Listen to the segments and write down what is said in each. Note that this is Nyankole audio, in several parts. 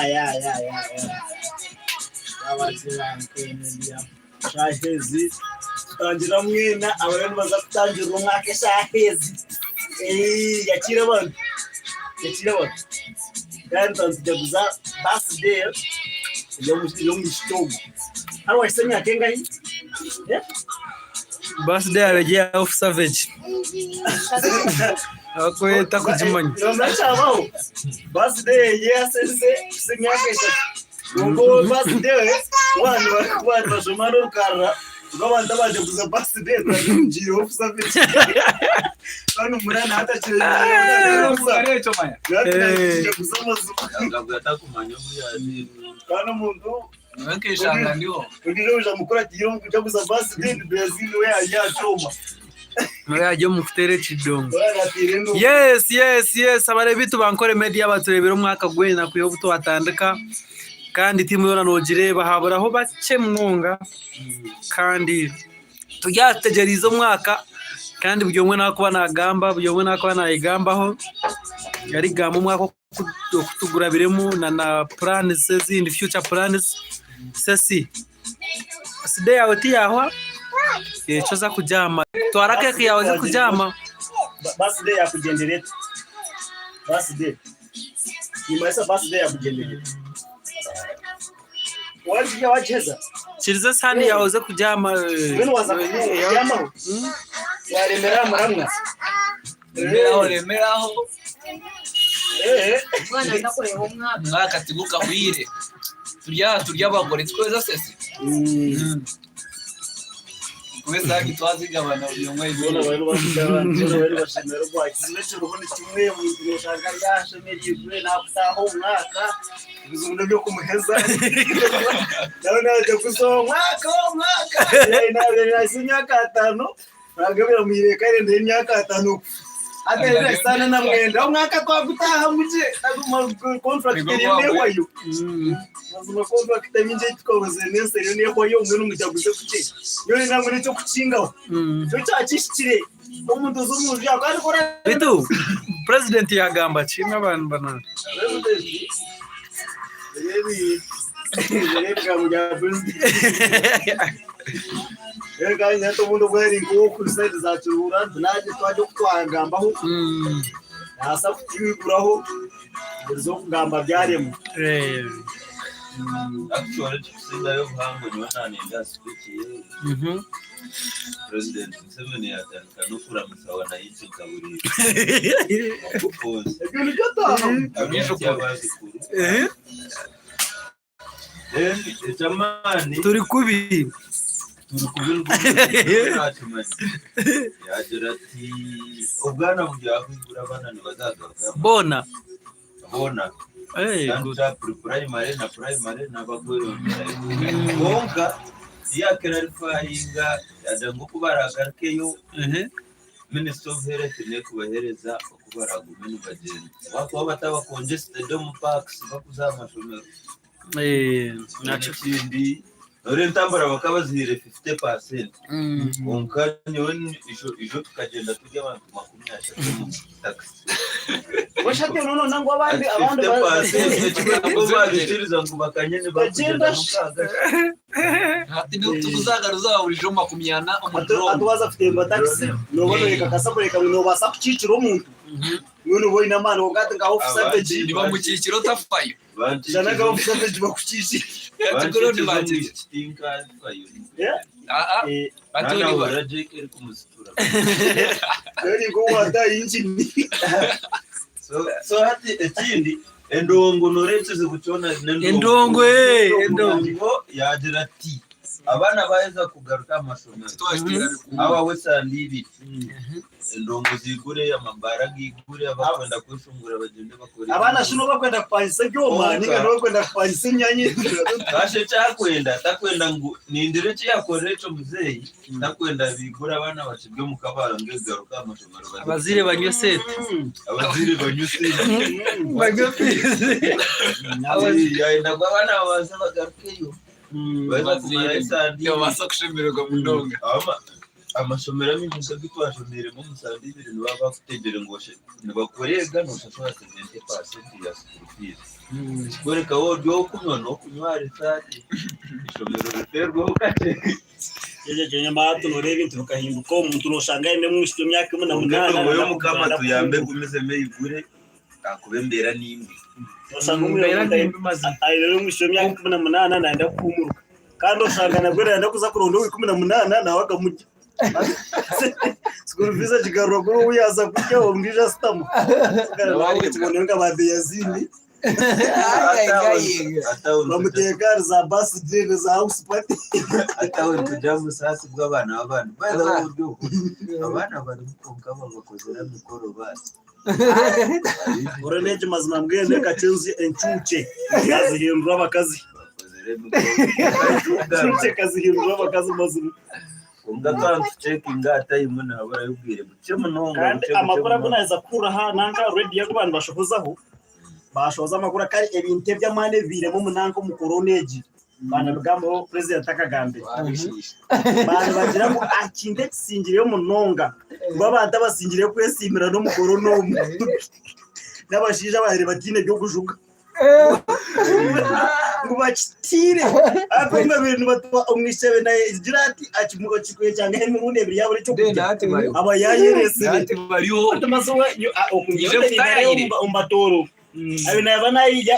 ya ya ya ya Abagira nkemedia shaaha ezi tutangira mwena abariyo nibaza kutangirira omwaka eshaaha ezi yakiire abantu yakiire abantu kandi twaba nitujaguza birthday y'omwishiki ogu hati wahitsya emyaka engahi? Birthday yaaba eri eya Off Savage. Ahabw'okuba etakugimanya. Kyabaho birthday ye yasese emyaka eshatu. Kwonka birthday waaba nibashoma n'orukarara rw'abantu abajaguza birthday turagiire Off Savage. Kandi omunani hati akiri kandi omuntu Nyowe nkeshanga ndiho. Ondiijo oija mukuru ati omukujaguza birthday ni Brazil we ari aha kyoma. Niwe yaagya omu kuteera ekidongo. Weena ateire endongo. Yes, yes, yes. Abareebi baitu ba Nkore Media batureebire omwaka gwena kwiha obu twatandika. Kandi tiimu yoona noogireeba haburaho bakye munonga. Kandi turi aha tutegyereize omwaka kandi buri omwe naakuba naagamba, buri omwe naakuba naayegambaho. Arikugamba omwaka oku tugurabiremu na na plans ezindi future plans. Sesi, birthday yaawe tiyahwa? Ekyo oza kubyama. Twara keeki yaawe oze kubyama. Birthday yakugyendera eta? Birthday. Nimanyisa birthday yakugyendera eta? Wagirya wagiheza? Kiriza esihaani yaawe oze kubyama. Mbwenu waaza kubyamaho? Waremera aha muramwa? Remeraho remeraho. Eh. Omwana atakureeba omwaka. Omwaka tigukahwire. Turi aha turi abagore tikweza sesi. Kuba esahani twazigabana buri omwe aine Boona eye. bari boona bari bashemererwa ekizibu ekiriho ni kimwe omuntu noshanga yashemereirwe nakutaaha omu mwaka ebizibu n'ebyokumuheza nawe najaguza omwaka omwaka nahitsya emyaka atano nagabira mwireka arendeho emyaka atano hati aine nahitsya ana na mwenda omwaka twagutahamu gye contract Nigwo eriyo gwahwe. nehwayo Mazima contract emingi ei tukakozire n'ensi eriyo nehwayo mbwenu mujaguze kukye nyowe nangwa n'ekyokukingaho kyo kyakihikire omuntu oza omu nju yaawe kandi ku ora- Beitu purezidenti yaagamba ki nk'abantu bana? President, reebi reebi ebigambo bya president. Reero kandi hati obundi obu ari nk'ow'oku side za Kiruhura nagye twagye oku twagambaho nabaasa kutwiguraho Buriza okugamba byaremwa. Actually ekikusingayo obuhango nyowe nanenda aha speech ye President Museveni yatandika n'okuramutsa wananchi nka buriijo. Okufunza. Ebyo nibyo twahamu. Abaijukuru. Abazukuru. Then eky'amaani Turi kubi. turi kubi ntakimanya. Yagira ati obwana buryahwigura abaana nibazagaruka Boona. boona. Eh, good. Tandika pre primary na primary n'abakweyongyerayo. Kwonka yaaclarifyinga yagira ngu oku baraagarukeyo Ehe. Ministry of Health n'ekubaheereza oku baraagume nibagyenda. Baakuba bataba congested omu parks bakuza aha mashomero. Eh, nakyo. Ekindi nooreeba entambura bakaba bazihaire 50%. Kwonka nyowe ijo ijo tukagyenda turi abantu 30 omu takisi. Weshati nono nangwa abandi Ati abandi 50% ekyo bo baabikiriza ngu bakanye nibakugyenda mukaaga. Hati tukuzagaruza burijo 40 omu drone. Hati waza kutemba takisi noba noyekakasa kureka ngu nobaasa kukiikira omuntu mbwenu oba oine amaani kwonka hati nka off savage Niba mukiikira otafayo. shana nka off savage bakukiikire. Hati drone bakiikira. Ah ah. Hati ori ba. Ori nk'owataha ingini. So hati ekindi Endongo noreeba ekizibu kyona n'endongo. Endongo ee endongo. Endongo yaagira ati abaana baaheza kugaruka aha mashomero Titwakiteera bikuru. habaho esande ibiri endongo ziigure amabaara gaigure abakwenda kweshongora bagyende bakore Abaana shi n'obakwenda kupangisa ebyoma Kwonka. ninga n'obakwenda kupangisa emyanya Kasha eki akwenda takwenda ngu nindira eki yakorera ekyo muzeeyi Takwenda bigure abaana bakirya omu kabange garuka aha mashomero baze Abazaire banywe sente. Abazaire banywe sente. Banywe fiizi. Yayenda ngu abaana babanze bagarukeyo. Baheza kumara Abazaire esande ibiri. nibabaasa kushemererwa munonga. Ama- Amashomero amaingi nk'agu twashomeiremu omu sande ibiri nibaba bakutegire ngu nibakureega noshashura 70% ya school fees. Ekikworeka waaba ori ow'okunywa n'okunywa ahari saati eishomero rifeerweho kakye. Ekyo nyamara noreeba ebintu bikahinduka omuntu noshanga aine omwishiki w'emyaka ikumi na Kwonka munaana endongo nayenda y'Omukama kugenda tuyambe kuhumbuka. egumizemu eyigure ahakuba embeera ni mbi. Noshanga Embeera omuntu ni mbi mazima. aine omwishiki w'emyaka 18 nayenda kuhumuruka kandi oshanga nabwo nayenda kuza kuronda owa 18 nawe akamurya. School fees agigarura kuri ou yaaza kurya ondiijo ashutama. Nawe nka ba Beyazini bamuteeka ahari za birthday na za house party. Ataho nitugira obusaasi bw'abaana b'abandi. By the way, oburyo obu abaana barimu kwonka babakozire emikoro baasi. Oreba egi mazima mbwenu reka kyenzi encuukye yazihindura abakazi. Bakozire emikoro. Encuukye ekazihindura abakazi mazima. Kwonka twaba nitucekinga aha tayimu nihaburayo obwire bukye munonga. Kandi Bukye, bukye amakuru agu munonga. naaheza kuhurira aha nanka rediyo agu baanibashohozaho, baashohoza amakuru akari ebintu eby'amaani ebibairemu omu nanka omu korona egi baanabigambaho purezidenti atakagambire. Baanibagira ngu aha kintu ekisingireyo munonga ngu abantu abasingireyo kwesiimira n'omu korona omu n'abashaija ababaire bataine by'okujuga. Ngu bakitiire ahabw'okuba babaire nibatuba omwishiki abaire naagira ati akikwekyanga emirundi ebiri yaabura eky'okurya aba yaayereetsire. Omu batooro abaire naaba naija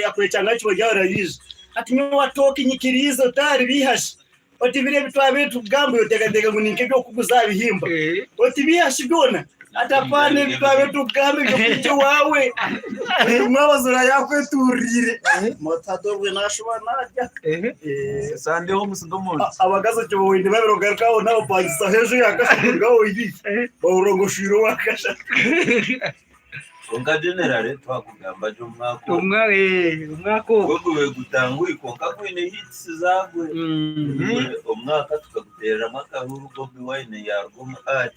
akwekyanga kiba yaija ati nyowe watooka nyikiriize otari bihashi Oti biri ebi twabaire tukugamba oteekateeka ngu ni nk'eby'okuguza aha bihimba. Oti bihashi byona? Ati apaana ebi twabaire tukugamba eby'okwija owaawe. Omwabazira yaakwetuuririire. Motadorwe naashuba naarya. Sandeho omusiga omuntu. Abakazi ekyo boine babiri ogaruka aho nawe opangisaho enju ya kashatu nga oyi ohurira ngu oshwire owa kashatu. Kwonka generally twakugamba gye omwaka ogu. Omwaka ogu. Gwo gube gutanguhi kwonka gwine hits zaagwe. Omwaka tukaguteereramu akaruuru Bobi Wine yaaruga omu art.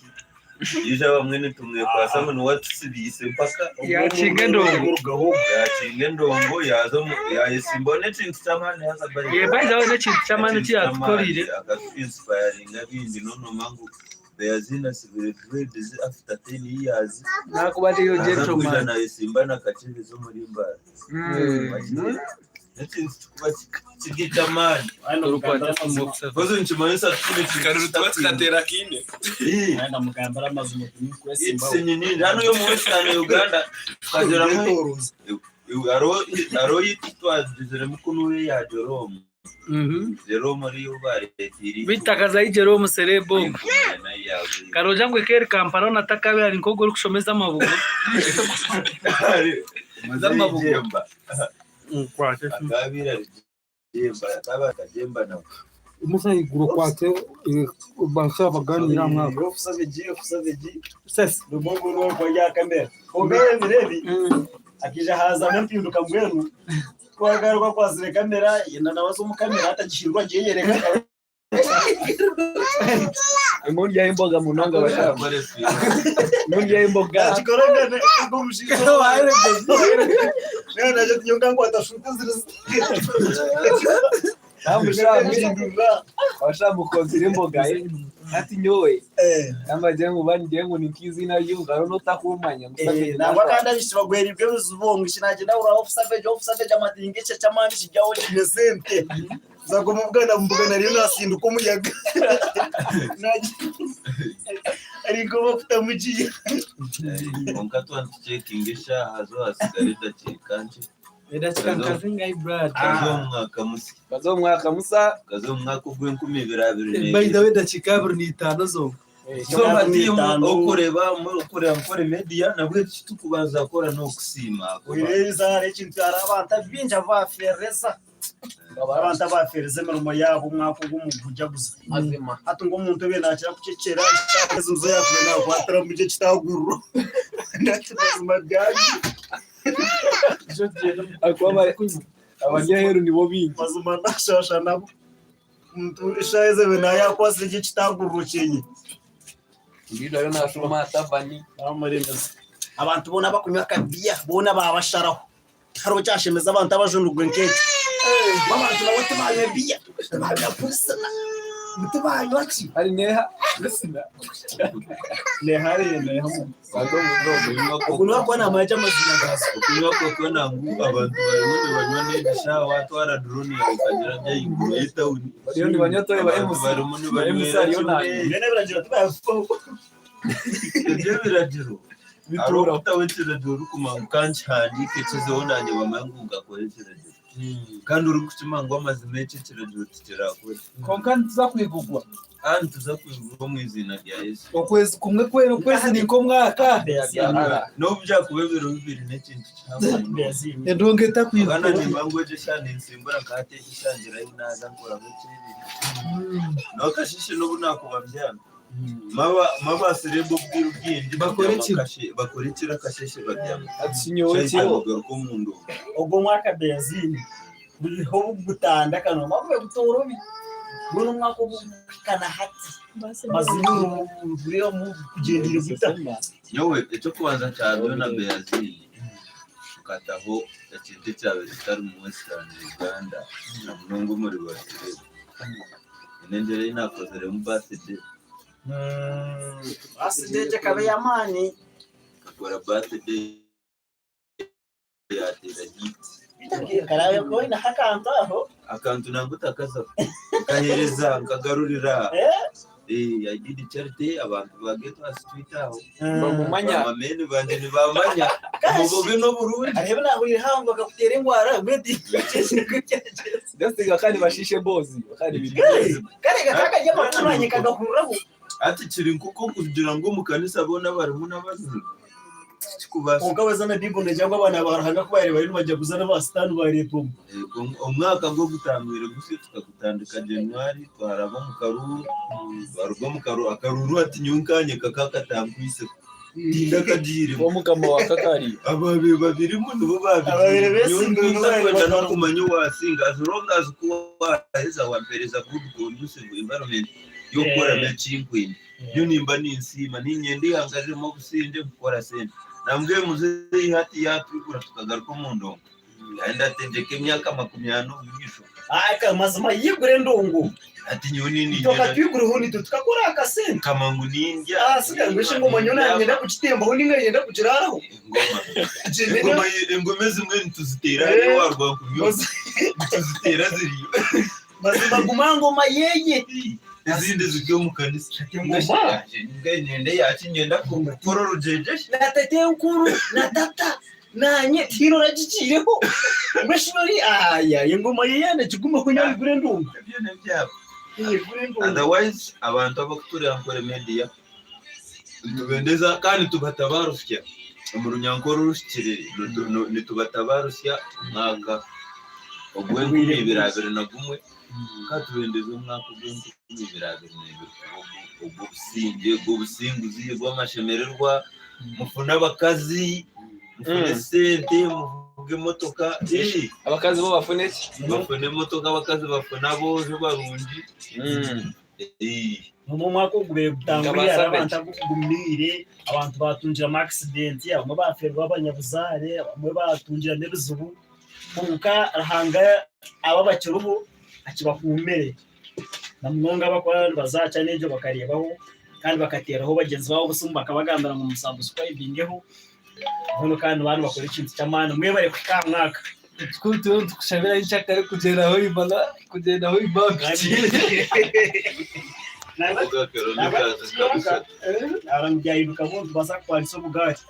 Yaija bamwe nitumwekwasa ngu niwe atutsibiise mpaka. Yaakinga endongo. Yaakinga endongo yaaza omu yaayesimbaho n'ekintu ky'amaani haza by the way. By the way n'ekintu ky'amaani eki yaatukoreire. Akatu inspiringa baingi n'onoma ngu Beazina asibire dreads after 10 years. Nakuba ariyo Naza kwija gentleman. nayesimba na Kakyebezi omuri Mbale. N'ekintu kikuba kiri eky'amaani. Kozi nikimanyisa tukiri ekintu Karuru tuba tukateera kiine. Ii, Namugambira amazima It's nyingi. Hano yo mu Western Uganda tukageramu hariho hariho yitu twagiziremu kunu ya Jerome. Jerome ariyo bareetiire Beitu akazayo Jerome celeb ogwo. Karoja ngu eka eri Kampala hoona atakabaire ari nk'ogwo orikushomeza amabugo. Musa ahaiguru okwate baso baganire aha mwaka. Sesi. Akaija haazamu empinduka mbwenu twagaruka akwasire kamera yena nawe aza omu kamera atagihirwe agyeyereka. Muryaho emboga munonga bashaho. Muryaho emboga. Nakikoragana omushaija nawe naija ati nyowe nkankwata shuuti ziri ziti. Abashaho mukozire emboga hati nyowe namba ngira ngu bangire ngu ni nk'eiziina ryonka hariho n'otakumanya ngu Savage Nangwa kandi abaishiki bagwereirwe ebizibu ngu nagyenda ahurira ofu savage ofu savage amatinga ekyo eky'amaani kiryaho kiine sente nza kumubugana mubugana ariyo nasinduka omuyaga ari nk'owakutamu giya. Kwonka twaba nitucekinga eshaaha zo hasigara edakiika nkye. Edakika nka zingahi Brad? Kaza omu mwaka musya. Kaza omu mwaka musa. Kaza omu mwaka ogw'enkumi ibiri abiri By the n'ebiri. way edakika 25 zonka. So hati okureeba okureeba Nkore Media nabwo eki tukubanza kukora n'okusiima ahakuba Oihireho hariho ekintu hariho abantu baingi abaafeereza abantu abaafeereza emirimo yaabo omwaka ogu omu kujaguza. Mazima. Hati ngu omuntu obaire naakira kucecera eshaaha ezi nizo yaakubaire naakwatiramu gye ekitaaguriro. Mazima byanyu. Ahakuba abari aheeru nibo baingi. Mazima naashasha nabo. Omuntu eshaaha ezi abaire naayakwasire gye ekitaaguriro kyeye. Ondiijo ariyo naashuuma aha tavani. Abantu boona abakunywa akabiya boona baabasharaho. Tihariho kyashemeza abantu abajunirwe nk'ekyo. Ngu abantu nabo tibanywa biya, tibanywa purisina. Ngu tibanywa ki? Hari neha lisina. Nehare neha mu. Ogu niwe arikuba namanya gye amazima gaazo. Okunywa koko nangu abantu barimu nibanywa n'ebisha watwara drone yawe ukagira ahaiguru y'etawuni. Bariyo nibanywa toyi ba Abantu MC. barimu Ba MC nibanywera ariyo kimwe. nanywa. Mbwenu ebiragiro tibabifaho. Ebyo ebiragiro. Hariho Bituuraho. okutaho ekiragiro orikumanya ngu kankihandiike kizeho nanye bamanye ngu nkakora ekiragiro. Kandi orikukimanya ngu amazima eki ekiragiro tikirakore. Kwonka nituza kwigurwa. Kandi nituza kwigurwa omu iziina rya Yesu. Okwezi kumwe kwera okwezi ni nk'omwaka. N'obu byakuba ebiro bibiri n'ekintu kihango munonga. Endongo etakwigurwa. Abana nimba ngu egyo eshaaha ninsimbura nkahati egyo eshaaha ngirayo naaza nkoraho ekyebiri. N'akasheeshe n'obu naakuba mbyami. Mabaasire obwire obwingi Bakore babyama ki? bakore ekiro akasheeshe babyama. Ati shinyowe Shaitani kiro. ogaruka omu ndongo. Ogwo mwaka benzini buriho obugutanda kano mabuye butorobi guno omwaka ogukuhika na hati mazima buriho kugendire guta. Nyowe eky'okubanza kya byona Beyazini tukataho ekintu ekyabaire kitari mu Western Uganda na munonga omuri Rwakirebu. Nyine engyero ei naakoziremu birthday. Birthday egyo ekaba ey'amaani. Nkakora birthday yateera hit. Karaabe koineho akantu aho. Akantu nangwa otakazaho. Nkaheereza nkagarurira. Eh, I did charity abantu ba Get Us Twitter aho. Bamumanya. Bamameni bangye nibamanya. Omu bubi n'oburungi. Hariho ebi naahuriire haaho ngu bakakuteera engwara mbwenu Just kandi bashishe bozi. Kandi biri. Kare kakaba kari amakuru nanye kagahuriraho. Hati kiri nk'oku kugira ngu omu kanisa boona barimu n'abajura. Tikikubaasa. Kwonka weeza na Bible negira ngu abaana ba Ruhanga ku baabaire bariyo nibajaguza n'aba sitaani baareetwa omu. Omwaka gwo gutangwire gusyo tukagutandika January twaraba omu karuuru, twaruga omu karuuru, akaruuru hati nyowe nkanye kakaba katankwiseho tindakagiiremu. Omukama wa kakari. Ababaire babirimu nibo Ababaire babigiiremu. beesimbire Nyowe nibo ntakwenda babaire n'okumanya owaasinga as long as ku waaheza wampeereza good conducive environment y'okukoramu eki nkwenda. Nyowe nimba ninsiima, niinyenda eihanga ririmu obusingye kukora sente. Nambwenu muzeeyi hati yaatwigura tukagaruka omu ndongo. Kandi ndategyeka emyaka 40 omu maisho. Aka mazima yigura endongo. Ati nyowe ni Itwe akatwigureho nitwe tukakora akasente. Kama ngu nindya. Ah, siga ngu eshe ngoma nyowe nanyenda kugitembaho ninga nyenda kugiraraho. Engoma. Engoma engoma ezimwe nituziteera hariya owa Rwankumyo. Nituziteera ziriyo. Mazima guma ngoma yeye. Ezindi ziri omu kanisa. Ngoma. Nyenda yaki nyenda kukora orugyegye. Na tete nkuru na tata nanye tihine oragigiireho. Mbwenu ori aya engoma yeye nekigumaho nyowe igure endongo. Ebyo nebyabo. Igure endongo. Otherwise abantu abakuturira Nkore Media nitubendeza kandi tubatabarusya omu runyankore oruhikire nitubatabarusya omwaka ogw'enkumi ibiri abiri na gumwe kandi tubendeza omwaka ogw'enkumi ibiri abiri n'ebiri kuba ogw'obusingye ogw'obusinguzi ogw'amashemererwa mufune abakazi mufune sente muvuge emotoka. Abakazi bo bafune ki? Bafune emotoka abakazi bafune aboojo barungi. Omu mwaka ogu gutangwire hariho abantu agukugumiire abantu batungiramu accident abamwe baferwa abanyabuzaare abamwe batungiramu ebizibu kwonka Ruhanga abo abakiriho akibakuumire na munonga abakuba nibaza aha channel egyo bakareebaho kandi bakateeraho bagyenzi baabo obusimu bakabagambira ngu musabusikurayibingeho mbwenu kandi baaba nibakora ekintu ky'amaani mwebare kuhika aha mwaka. Ekikuru turiyo nitukushabira nyenkyakare kugyendaho imana kugyendaho imambiki. Byahindukamu nitubaasa kukwanisa obugaari.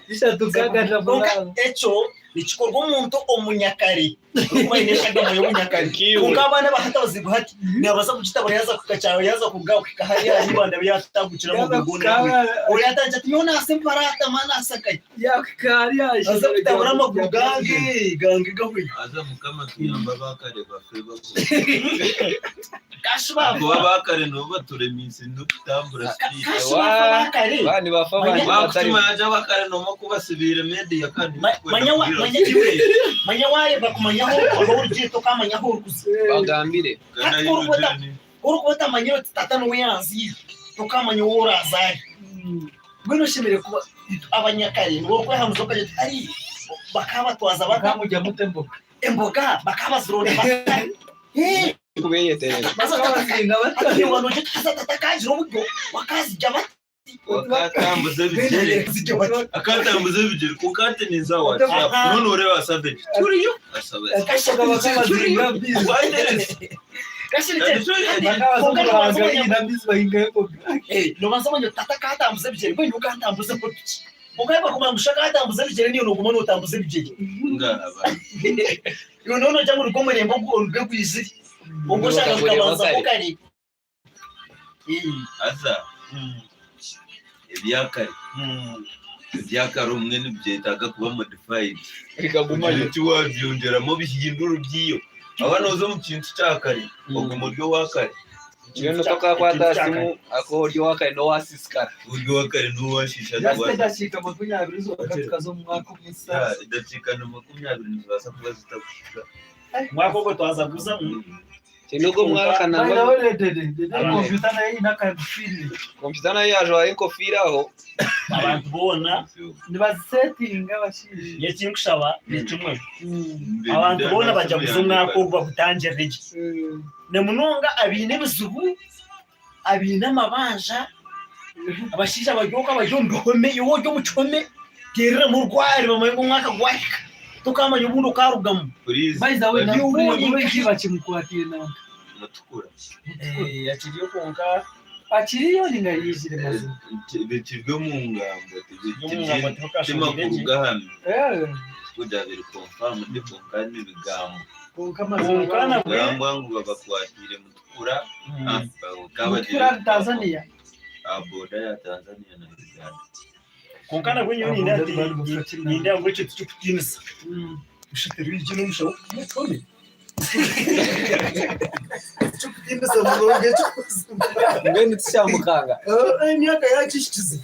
Bishatu nkaaga Kwonka ekyo nikikorwa omuntu omunyakare orikuba aine eshagama y'obunyakare. Kwonka abaana aba hati abazigu hati nibabaasa kugitabura yaaza kuhika kyaro yaaza kuruga kuhika hariya ahu Ibanda abe yaatagukira amaguru goona yahwera. Oyo yatandika ati nyowe naasa emparaata ma naasakaye. Aza kutabura amaguru gange gange gahwire. Haza Mukama tuyambe abakare bafe bagumye. Kashi bafa. Kuba abakare nibo baturemiise n'okutambura speed. Kashi bafa abakare. Bani bafa abandi batari. Bakutima yaje abakare noma kubasibiire media kandi Manya iwe manya wareba kumanyaho aho origiye tokamanya aho orikuza. Bagambire. Hati orikuba otamanyire oti tata niwe yanziire tokamanya ou orazaare. Mbwenu oshemereire kuba abanyakare nibo orikwehanuza okagira oti ari bakabatwaza bata. Mukamurya mute emboga. Emboga bakabazironda bata? Kubeyetereza. Haza tata akagira oburyo bakazirya bata? Akatambuza ebigyere. Bakazirya bata? Akatambuza ebigyere kwonka hati ninza WhatsApp. Aha. None oreeba savage. Turiyo. Asaba. Waitereza. Nobanza omanya oti tata akatambuza ebigyere mbwenu nyowe kantambuze mpiki. Kwonka yaaba kumanya ngu shi akatambuza ebigyere naiwe nooguma nootambuza ebigyere. Ngaba. Iwe noona nogira ngu nigwo murembe ogu orugwe gwizire. Ogwo oshanga gukabanzaho kare. Haza ebyakare. Ebyakare obumwe nibyetaaga kuba modified. Bikagumayo. Eki wabyongyeramu obihindura obyiyo. Waaba nooza omu kintu kya kare, oguma ori owa kare. Kiro niko kakwata simu ako ori owakare n'owasisikara. Ori owakare n'owashiisha. Edakiika 20 zonka tukaza omu mwaka omwisa. Ya, edakiika na 20 nizibaasa kuba zitakuhika. Mwaka ogwo twaza kuzamu. Kino ogwo mwaka nangwa Kompyuta nayo eine akafiri. kompyuta nayo yajwara enkofiira aho. Abantu boona Nibazisetinga abashaija. nyowe ekinkushaba ni kimwe. Abantu boona bajaguze omwaka ogu bagutangirire gye. Na munonga abaine ebizibu, abaine amabanja, abashaija bari okwo abari omu bihome, iwe ori omu kihome teereramu orwari bamanye ngu omwaka gwahika. Tokaamanya obundi okaarugamu. Please. By the way, Bari- nawe bakimukwatiire nanka. Mutukura. Akiriyo kwonka Akiriyo ninga yaizire mazima. Bikirwe omu ngambo. omu ngambo tibakashongire Timakuru gye. gahamye. Eh, Kugira biri confirmed kwonka n'ibigambo. Kwonka mazima. Kwonka nabwe- Kugambwa ngu babakwatiire Mutukura. Mutukura ari Tanzania. Boda ya Tanzania na Uganda. Kwonka nabwe nyowe nindeeba ngu ekintu kirikutiinisa. Oshutire igi n'omushaho w'ekihome. Ekirikutiinisa munonga ekikuzima. Mbwenu tikyamukanga. Emyaka yagihikize.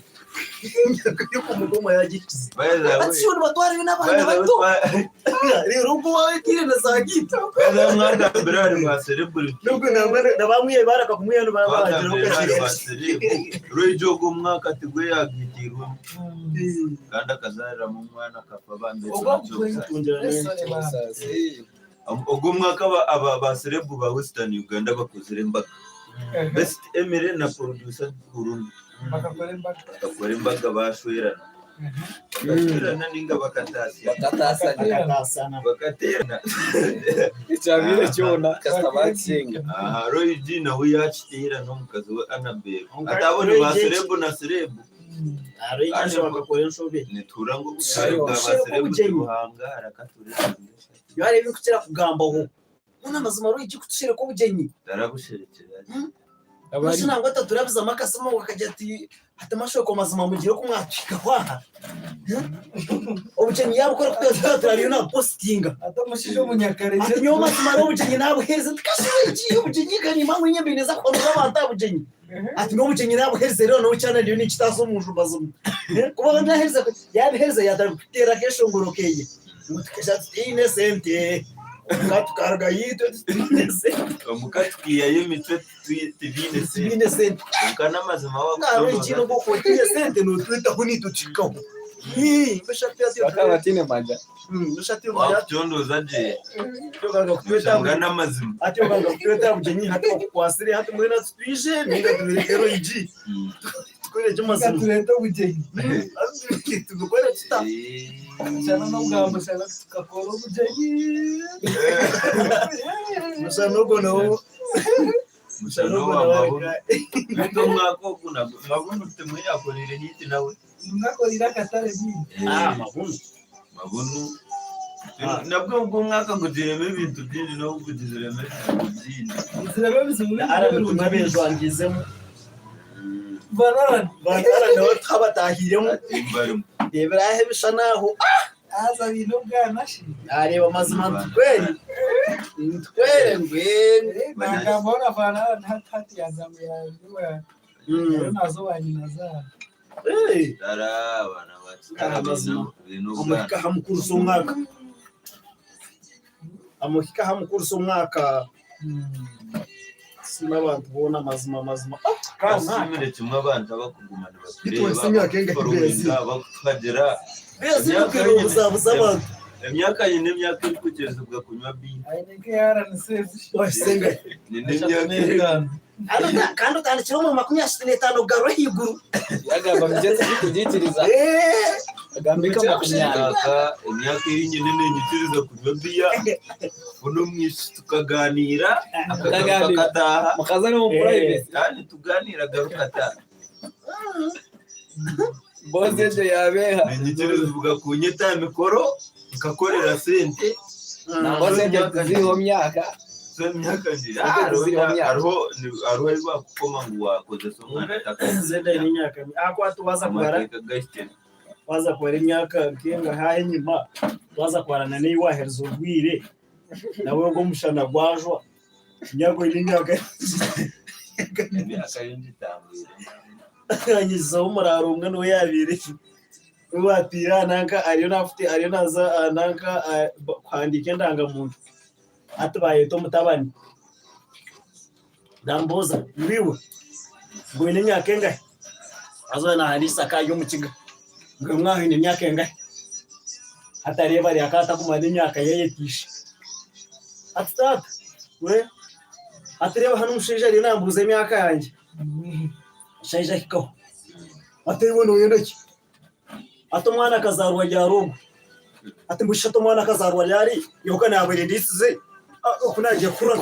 Emyaka y'okumugoma yagihikize. By the way, Ati sho nibatwarayo n'abaana bato. Reero ogwo waayetiire na zaagiita. by the way, mwagambira ahari ba celebrity. Nubwo nabamwiye barakakumwiha Mwagambira ahari nibabagiraho ba celeb. Rwija ogwo omwaka tigwe yagitirwemu kandi akazaariramu omwana akafa bambe. Ogwo mwaka aba ba celeb ba Western Uganda bakozire embaga. Best Emily na producer Burundu Bakakora embaga. bakakora embaga bashwerana. Bakashwerana ninga bakatasya. Bakatasana. Bakaterana. Ekyabire kyona kasita bakisenga. Aha, Roy G nawe yakiteera n'omukazi we Annabel. Konka Ati abo ni Roy ba G- celeb na celeb. Bakakora enshobe. Nituura ngu Ayo. obushare bwa ba celeb Obugenyi. tibuhangara katurebe. Yari ebirikukira kugambaho. Mbona amazima Roy G kutushereka obugyenyi. Tarabusherekera. Mbwenu nangwa ataturabizamu akasimu ngu akagira ati hati amashoka mazima mugire oku mwatwika kwaha. Obugyenyi yaabukora kutweza turariyo nabupositinga. Ate omushaija omunyakare. Ati nyowe mazima ari obugyenyi nabuheereza nti kashe obugyenyi kanyima ngu nyembe neza kuhanura abantu aha bugyenyi. Ati n'obugyenyi nabuheereza rero nawe kyana ndiyo ninkitaasa omu nju mazima. Kuba naheereza yabiheereza yatandika kuteera akeshongoro keye. Ngu tukasha tutiine sente. Omuka tukaruga yitwe tutiine sente. Omuka tukiihayo emitwe tibiine sente. Tutiine sente. Konka n'amazima Ngarwo ekino ngu otiine sente notwitaho nitutuhikaho. Bakaba batiine manja. Wakucondooza gye. Oshanga n'amazima. Hati okanga kutweta bugyenyi hati bakukwasire hati mbwenu hati twije ninga tubireke Roy G. Tukore gye mazima. Turete obugyenyi. Tubikore tuta. Shana n'obugambo shana tukakora obugyenyi. Mushana ogwo nawo. Mushana wa Mabuno. Beitu omwaka ogu nagwo Mabuno timwe yakoreire hit nawe. Mwakorire akatare bingi. Ah, Mabuno. Mabuno. Nabwo ogwo omwaka gugiremu ebintu bingi n'obu gugiziremu ebizibu bingi. Nzirebe ebizibu bingi. Arabitumwa bejwangizemu. Banarani. Banara nawe tukabatahiremu. Ati mbarimu. Reberaho ebishana aho. Haza biine obwana shi. Areba amazima ntukwere. Ntukwere ngwenu. Nagamba ona vanarani hati hati yazamu yaziwa. Nazo wanyina zabo. Eh, Tara abaana bacu Ah, amazima. biine obwana. Amuhika aha mukurusa omwaka. Amuhika aha mukurusa omwaka. Sina abantu boona amazima mazima. Kasiimire kimwe abantu abakuguma Bitwese imyaka engahi nibatureba, Bezi? bakutuhagira. Bezi nukwera obuzabuza abantu. Emyaka nyine emyaka erikwikirizibwa kunywa biya. Wasenga. Nyine emyaka etaano. Kandi otandikire omu 35 kugarura ahaiguru. Yagamba mugyenzi tikugikiriza. Eh, Agambika 20. Emyaka emyaka eri nyine nenyikiriza kunywa biya. Buno omwishiki tukaganiira akagaruka Tukaganiira. akataaha. Mukaza ni omu private. Kandi tuganiira agaruka ataaha. Bozi egyo yabeeha. Nenyikirizibwa kunyeta aha mikoro nkakorera sente. Nangwa sente tiziriho myaka. So emyaka ngira Sente hariho tiziriho myaka. hariho hariho ebi bakukoma ngu wakozesa omwana Zenda ine emyaka. Akwata waza kubara amateeka gahikire. waza kubara emyaka nkenga haha enyima waza kubarana n'iyi wahereza obwire nawe ogwo omushana gwajwa nyago ine emyaka Emyaka y'engitambwire. anyizizaho omuraro omwe niwe yabiire watiira nanka ariyo nafute ariyo naza ah, nanka ah, kuhandiika endangamuntu hati bayeta omutabani nambuuza ngu iwe ngu oine emyaka engahi haza nahandiikisa akari omukiga ngu mwaha oine emyaka engahi hati areeba ari akaba atakumanya emyaka yayetiisha ati taata we ati reeba hanu omushaija ariyo nambuuza emyaka yangye omushaija ahikaho ati iwe noyenda ki ati omwana akazaarwa ryari ogwo ati mbusha ati omwana akazaarwa ryari yoka naabaire ndiisize Ah, oku naagiye kukura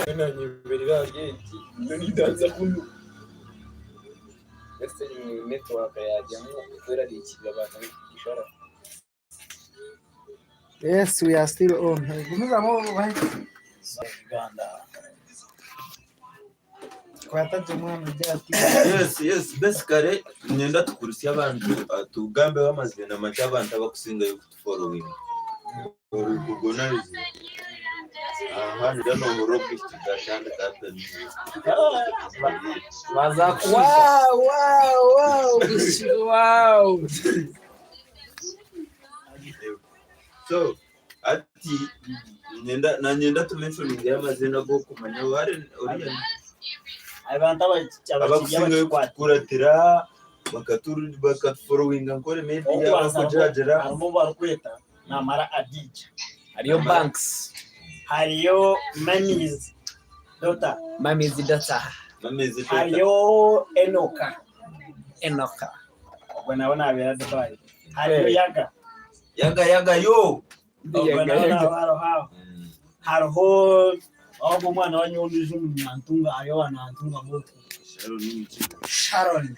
Network yajyamu kwerarikirira abantu ishara. Yes, we are still on. Gumizamu bhai. Uganda Kwata jumwana jati. Yes, basically nyenda tukurusya abantu tugambe bamazina make abantu abakusingayo kutufollowing. Orugogonarize. Aha nda nohora obwishiki bwatandika happening. Bazakusha. Wow, wow, wow. So ati nyenda na nyenda tu mentioning amazina gokumanya wari oriya abantu abakiriya abakusingayo bakikwata kutukuratira bakatufollowinga nkore media bakujajira harimu barikweta namara adija Hariyo banks. hariyo mamis dota Mamizi data. bameze teta. hariyo enoka Enoka. ubwo nawe nabera dubai hariyo yaga Yaga yaga yo. ubwo nawe naba hariho hariho ahubwo umwana wa nyundi umunyantunga hariyo wanantunga muku sharon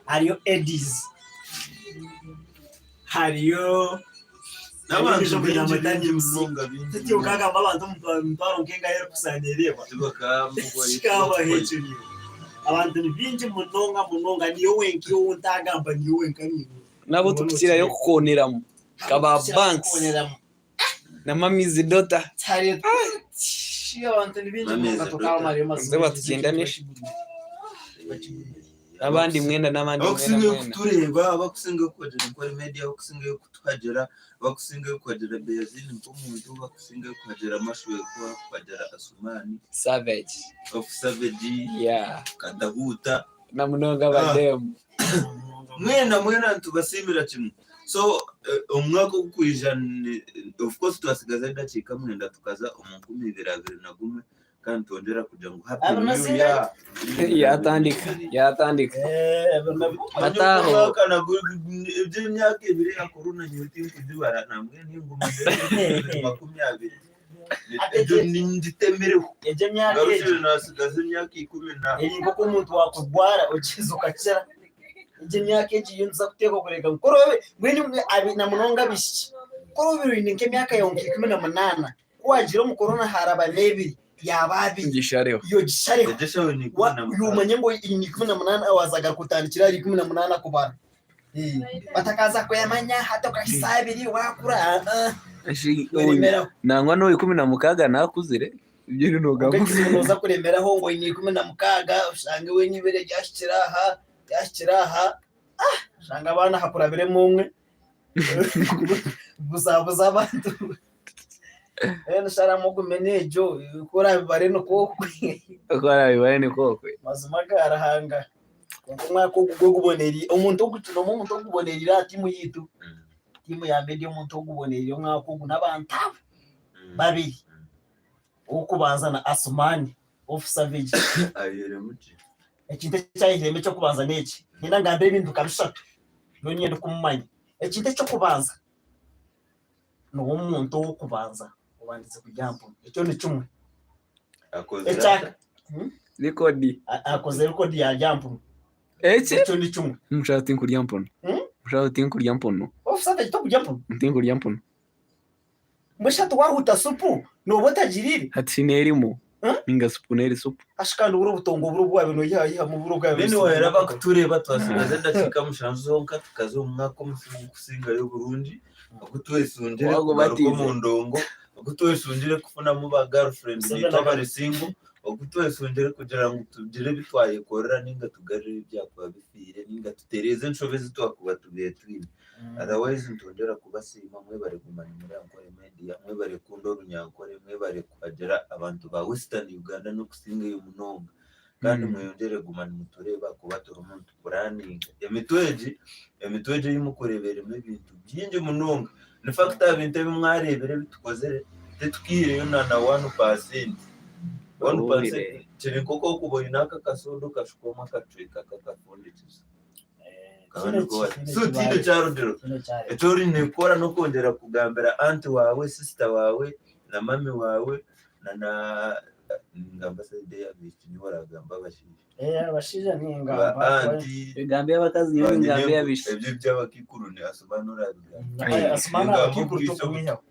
hariyo edis hariyo N'abantu Kugira bingi ngo bingi munonga bingi. tutiyo kagamba abantu omutwaro nkenga yerikusanya ereba kikaba hekiriyo abantu ni bingi munonga munonga niyo wenka iwe ntagamba niyo wenka niwe Nabo tukukirayo kukoneramu. Kaba banks na mamizi dota. abantu ni bingi Mamizi munonga dota. tukamara Nze batugenda nishi. N'abandi mwenda n'abandi mwenda abakusingayo mwenda. kutureba abakusingayo kuhagera nkore media abakusingayo kutuhagera abakusingayo kuhagera beyazini nk'omuntu abakusingayo kuhagera mashwekwa kuhagera asumani Savage. of savage Yeah. kadahuta Na munonga bademu. mwena mwena nitubasimira kimwe so omwaka ogukwija of course twasigaza edakiika 9 tukaza omu 2021 kandi twongera kugira ngu happy Abo new nasinga- year Yatandika. Yatandika. Bataho. Omwaka nagwo eby'emyaka ebiri ya korona nyowe tinkugibara nambwe ninguma 2020 ebyo ningitemireho egyo emyaka egyo ngarukire nasigaza emyaka ikumi na eri nk'oku omuntu wakugwara okiza okakira egyo emyaka egi yo ntuza kuteekwa kureka nkorobe mbwenu na munonga abishiki korobe oine nk'emyaka yawe nka 18 ku wagira omu korona haraba n'ebiri yaba abiri Ngishareho. iyo gishareho egeshawe ni 16 yumanye ngo iyi ni 18 wazaga kutandikira ari 18 kubara batakaza kuyamanya hata ukahisa abiri wakura ah, ah, uremeraho Nangwa n'uyu 16 nakuzire. Ibyo ni nugamba. ukakizimuza kuremeraho ngo iyi ni 16 ushange we n'ibere ryashikira aha ryashikira aha ah usanga abana hakurabiremo umwe buzabuza abantu rero nsharamu gume n'egyo kora bibare nukokwe Kora bibare ni kokwe. mazima garahanga konka omwaka ogu gwoguboneri omuntu ogukina omu omuntu ogubonera atimu yitu. Tiimu ya media omuntu oguboneire omwaka ogu n'abantu abo babiri. Ow'okubanza na Asumani of Savage. Ayiheremu ki? Ekintu eki ayiheremu eky'okubanza n'eki, niinyenda ngambire ebintu nka bishatu, nyowe niinyenda kumumanya. Ekintu eky'okubanza, niwe omuntu ow'okubanza obandize kurya aha mpunu, ekyo ni kimwe. Akozire Ekya ata? Rekodi. Akozire rekodi yarya aha mpunu, Eki? ekyo ni kimwe. Omushaija tinkurya mpunu. Omushaija tinkurya mpunu. Of Savage tokurya mpunu? Tinkurya mpunu. Mbwenu shi hati waahuta supu nooba otagiriire? Hati shi n'erimu Huh? ninga supu n'eri supu? Hashi kandi oburo obutongo oburo obu waabaire noihayihamu oburo obwabaire Then wahera busiigirwe. bakutureeba twasigaza edakiika mushanju zonka tukaza omu mwaka omukusingayo oburungi ogu twesungire Wagu kugaruka batiize. omu ndongo ogu twesungire kufunamu ba girlfriend Museveni naitwe abari single ogu twesungire kugira ngu tugire ebi twayekorera ninga tugarure ebyakuba bifiire ninga tutereeze enshobe ezi twakuba tubiire twine. Otherwise nitwongyera kubasiima mwebare kuguma nimuri Ankole Media, mwebare kukunda Orunyankore, mwebare kuhagira abantu ba Western Uganda n'okusinga eyo munonga. Kandi mweyongyere kuguma nimutureeba ahakuba turimu nitupuraninga. Emitwe egi, emitwe egi ei murikureeba erimu ebintu bingi munonga. In fact aha bintu ebi mwareebire ebi tukozire, titukaihireyo na na one percent. One percent kiri nk'oku orikuba oine aka akasoda okashuka omu akacweka k'akafundikizo. So tihaine ekyarugirwe. Eki oine kukora n'okwongyera kugambira anti waawe, sisita waawe na mami waawe na na ningamba sayidi ey'abaishiki niiwe oragamba abashaija. Ba anti, Egambo y'abakazi nyowe ba ningamba nyinenko ey'abaishiki. ebyo eby'abakiikuru ni Asuman orabigamba. Ningamba obwishiki obuto,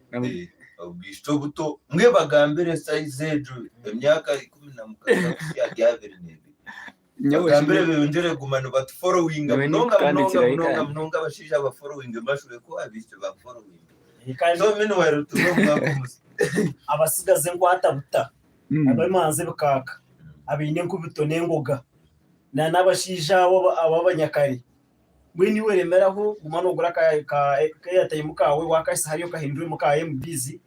obwishiki obuto mbwenu bagambire sayizi egyo emyaka 16 kuhitsya ahari 22. Bagambire beyongyere kuguma nibatuforowinga Nyowe munonga munonga nikutandikirayo munonga kandi. munonga abashaija baforowinge bashube ku abaishiki baforowinge. So meanwhile turi omu mwaka omusya. Abasigazi enkwatabuta, abemanzi ebikaaka, abaine enkubito n'engoga, na n'abashaija abo ab'abanyakare. Mbwenu iwe remeraho guma noogura ka ka airtime kaawe waakahitsya hariya okahindura ka MBs,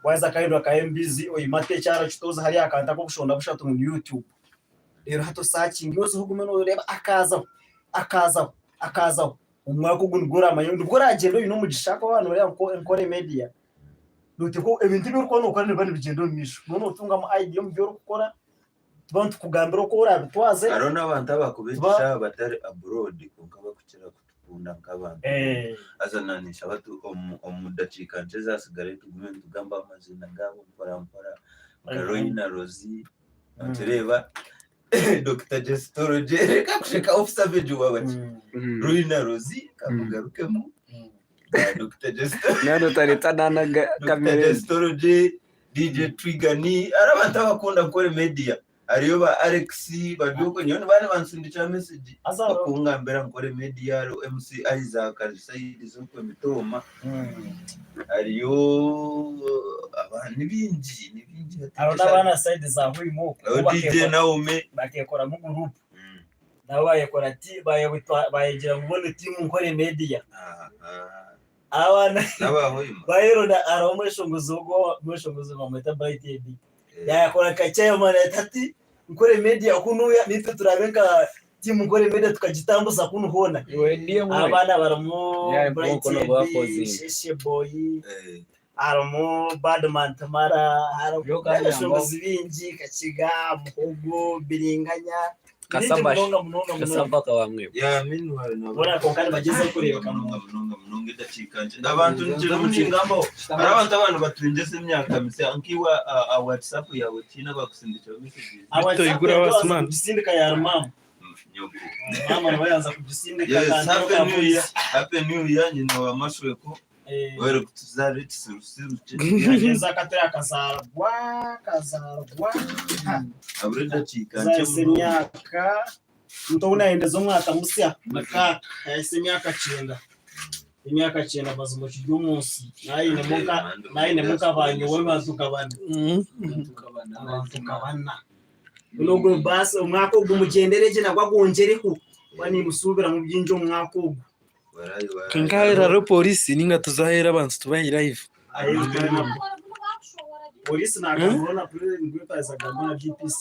waaheza kuhindura ka MBs oimate ekyara kitoze hariya aha kantu ak'obushonda bushatu ngu ni YouTube. Reero hati osaakinge ozeho ogume nooreeba akaazaho, akaazaho, akaazaho. Omwaka ogu nibwo oraamanye, nibwo oraagyenda oine omugisha ahakuba waaba nooreeba nka Enkore Media, nooteekwa ebintu ebi orikuba nookora nibiba nibigyenda omu maisho. Nooba nootungamu idea omu bi orikukora, tuba nitukugambira oku oraabitwaze. Hariho n'abantu abakuba Tuba ekisha batari abroad kwonka bakukira kutukunda nk'abantu. Haza na ninshaba tu omu omu dakiika nkye ezaasigareyo tugume nitugamba amaziina gaabo mpora mpora nka Roy na Rosie. Nokireeba Dokita Jestology reka kusheka off savage waba ki Ruina Rosie kamugarukemu Dokita Jestology Nano tareta nana Dokita kamera Jestology DJ Trigani ari abantu abakunda kukora media hariyo ba Alex bari okwo nyowe niba nibansindikira message bakungambira nkore media hariho MC Isaac ari side z'okwo Mitooma hariyo ni bingi ni bingi Hariho n'abaana sayidi za Hoima okwo hariho DJ Naomi bakeekoramu guruupu nabo baayekora ti baayegira ngu bo ni tiimu Nkore Media. Abaana n'aba Hoima bayeronda hariho omweshongozi ogwo omweshongozi bamweta Bright Eddie yaakora nka chairman ati Nkore Media kunuya naitwe turaabe nka tiimu Nkore Media tukagitambuza kunu hoona. Abaana barimu Bright Eddie, Sheshe Boy, harimu Badman Tamara, harimu abashongozi baingi Kakiga, Muhogo, Biringanya, ni bingi munonga munonga munonga. Boona kwonka nibagyezaho kureebeka munonga munonga munonga edakiika nkye abantu nikyo mukingambaho hariho abantu abandi batwingyesa emyaka misya nk'iwe aha whatsapp yaawe tihaine abakusindikira messages Bitoigura Wasman. Kugisindika ya maama. Nyoko. Maama niba yanza kugisindika. Yes, happy new year. Happy new year nyina wa mashweko. Were kutuzaara ekisirusiru kye. Yageza akatera akazarwa akazarwa. Abura edakiika nkye Zahise munonga. emyaka muntu ou nayendeza omwaka musya mukaaga yahise emyaka kyenda emyaka kyenda mazima okiri omu nsi nayinemu nka banyowe bantu nka bana abantu nka bana nogwo basi omwaka ogu mugyendere gye nagwo agwongyereho kuba nimusuubiramu bingi omu mwaka ogu. Nkaheera hariho polisi ninga tuze aheeru abantu tubahe live. Polisi nagambiraho na DPC.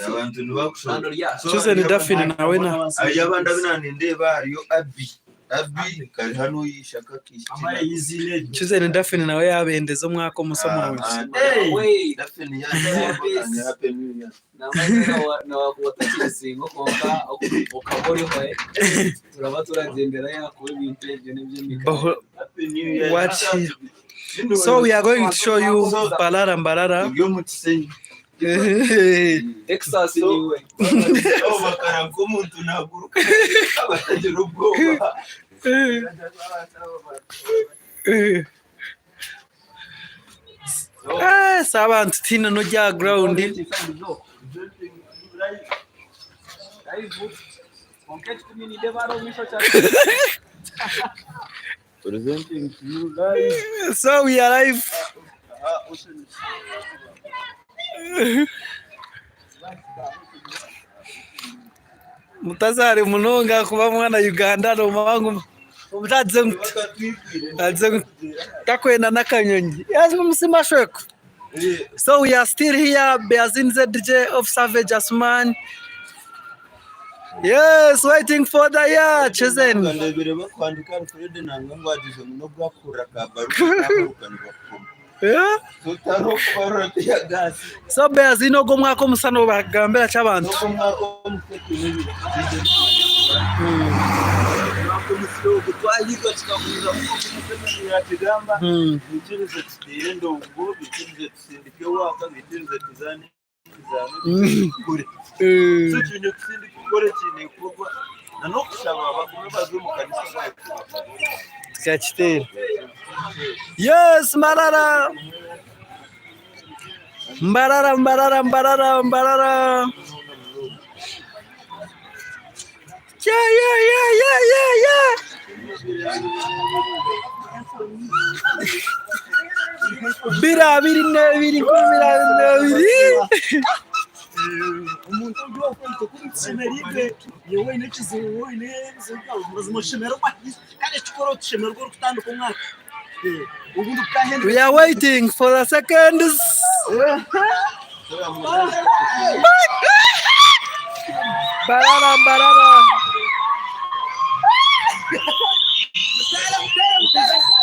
Abantu nibakushora. Chosen Daphne nawe na Hariyo abandi abu naanindeeba hariyo Abby. Abi kari hanu oyishaka Amara akishiki. eiziina eryo. Chosen Daphne nawe yabendeza omwaka omusa murungi. Wait. Daphne yaje happy new year. Nawakuba otakirisinga kwonka okaba oriho turaba turagyendera yakuba ebintu ebyo n'eby'emika. Happy new year. What? So we are going to show you Mbarara Mbarara. Ibyo mu Kisenyi. Texas niwe. Abo bakara nk'omuntu naguruka batagira ubwoba. Eh, si abantu tiine n'orya ground. Presenting to you guys. So we are live. Mutazare munonga kuba mwana Uganda nomangu omutagize ngu agize ngu takwenda n'akanyonyi yazima musima shweko. So we are still here, Beazin ZJ of Savage Asman. Yes, waiting for the year, Chosen. Ndebere bakwandika Alfred nanga ngo agize ngo no bwakura kabaru bakoma. Yeah? Tutaro kubarura ya gas. So Beazin ogwo omwaka omusana obagambira ki abantu? Noko mwaka omutetu n'ebiri. Twahirwa kikahuza kuko yakigamba bikirize tutere endongo bikirize tusindike waka bikirize tuzane emizano kure. So kiine kusindika kukora ekiine kukorwa na n'okushaba bagume baze omu kanisa Tukakiteera. Yes, Mbarara. Mbarara, Mbarara, Mbarara, Mbarara. Yeah. 2022, 2022. Omuntu ogu okwita kuri tushemereirwe iwe oine ekizibu oine ebizibu byawe mazima oshemererwa kandi ekikuru otushemererwa orikutandika omwaka obundi bukahenda. We are waiting for the seconds. Mbarara, Mbarara.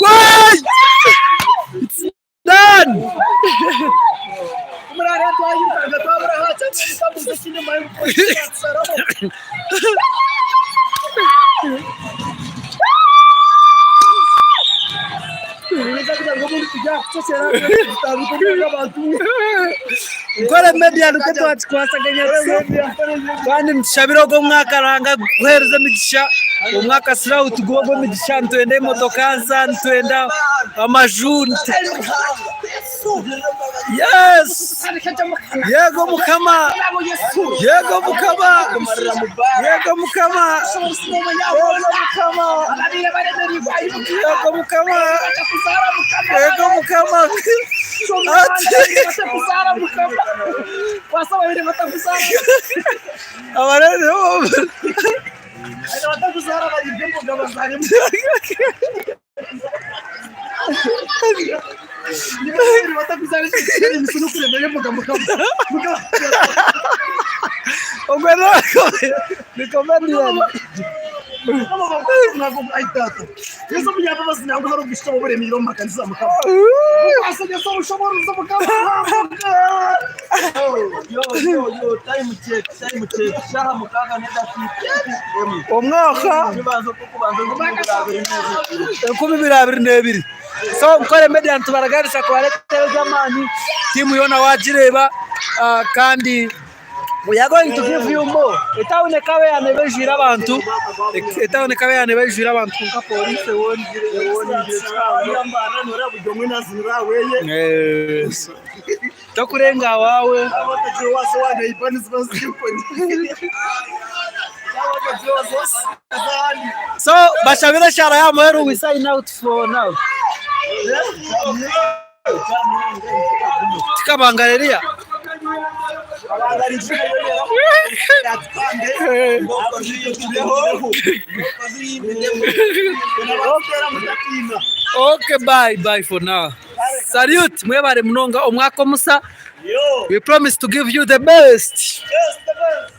Wait! It's done! Nkore media nikwo twakikwasaganya kandi nitushabira ogwo omwaka Ruhanga akuheereze emigisha omwaka sirawu tuguhe ogwo emigisha nitwenda emotoka nsa nitwenda amaju. Yes, yego Mukama, yego Mukama, yego Mukama, yego Mukama, yego Mukama, yego Mukama. Abarere ogwe ni comedian. Yo, time check, time check. Shaha 6 n'edakiika. Omwaka Kibanza kubanza 2022. So Nkore Media nitubaraganisa kubareetera eby'amaani tiimu yoona wagireeba kandi we are going to give you more. Etawuni ekaba yaaneba ejwire abantu, etawuni ekaba yaaneba ejwire abantu kwonka pooriisi ewongire ewongire kihango. Yes. Tokurenga awaawe. So bashabire eshara ya muheru, we sign out for now. Tikabangariria. Okay, bye bye for now. Salute, mwebare munonga omwaka omusa. We promise to give you the best. Yes, the best.